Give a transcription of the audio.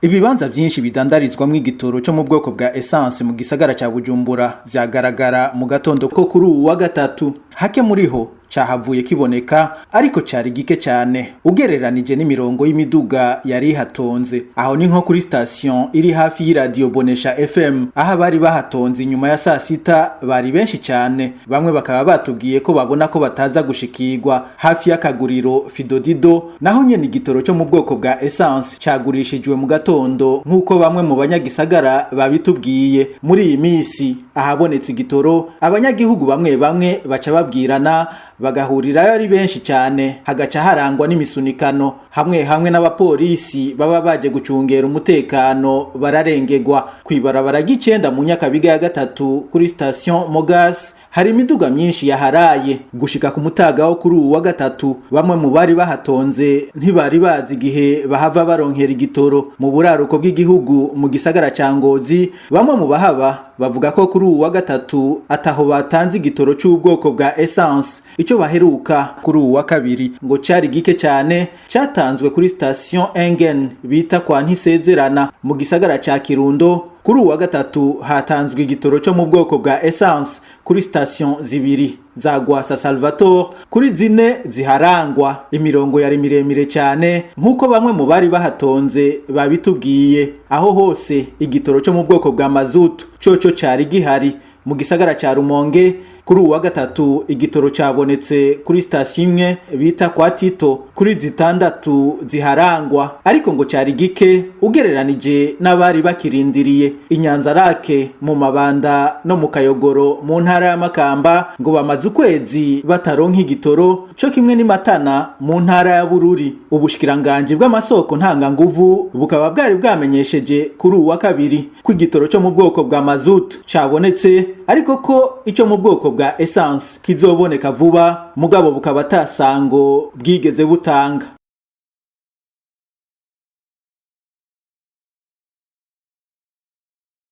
Ibibanza vyinshi bidandarizwamwo igitoro co mu bwoko bwa essence mu gisagara ca Bujumbura vyagaragara mu gatondo ko kuri uwu wa gatatu. Hake muriho cahavuye kiboneka, ariko cari gike cane ugereranije n'imirongo y'imiduga yari ihatonze. Aho ni nko kuri station iri hafi y'iradiyo Bonesha FM, aho abari bahatonze inyuma ya sasita bari benshi cane. Bamwe bakaba batubwiye ko babona ko bataza gushikirwa. Hafi y'akaguriro Fidodido naho nyene igitoro co mu bwoko bwa essence cagurishijwe mu gatondo, nk'uko bamwe mu banyagisagara babitubwiye. Muri iyi misi ahabonetse igitoro, abanyagihugu bamwe bamwe baca babwirana, bagahurirayo ari benshi cyane, hagaca harangwa n'imisunikano. Hamwe hamwe n'abapolisi baba baje gucungera umutekano bararengegwa. Kwibarabara ry'icenda mu Nyakabiga ya gatatu, kuri station Mogas, hari imiduga myinshi yaharaye gushika ku mutaga wo kuri uwu wa gatatu. Bamwe mu bari bahatonze ntibari bazi igihe bahava baronkera igitoro. Mu buraruko bw'igihugu, mu gisagara ca Ngozi, bamwe mu bahaba bavuga ko kuri uwu wa gatatu ataho batanze igitoro c'ubwoko bwa essence. Ico baheruka kuri uwu wa kabiri ngo cari gike cyane, catanzwe kuri station Engen bita kwa Ntisezerana. Mu gisagara ca Kirundo, kuri uwa gatatu hatanzwe igitoro cyo mu bwoko bwa essence kuri station zibiri za Gwasa Salvatore kuri zine ziharangwa. Imirongo yari miremire cyane, nk'uko bamwe mu bari bahatonze babitubwiye. Aho hose igitoro cyo mu bwoko bwa mazutu coco cari gihari. Mu gisagara ca Rumonge, kuri uwa gatatu igitoro cabonetse kuri sitasiyo imwe bita kwa Tito kuri zitandatu ziharangwa, ariko ngo cari gike ugereranije n'abari bakirindiriye. Inyanza Rake, mu Mabanda no mu Kayogoro mu ntara ya Makamba, ngo bamaze ukwezi bataronka igitoro, co kimwe n'imatana mu ntara ya Bururi. Ubushikiranganji bw'amasoko ntanganguvu bukaba bwari bwamenyesheje kuri uwa kabiri ko igitoro co mu bwoko bwa mazutu cabonetse, ariko ko ico mu bwoko bwa essence kizoboneka vuba, mugabo bukaba atasango bwigeze butanga.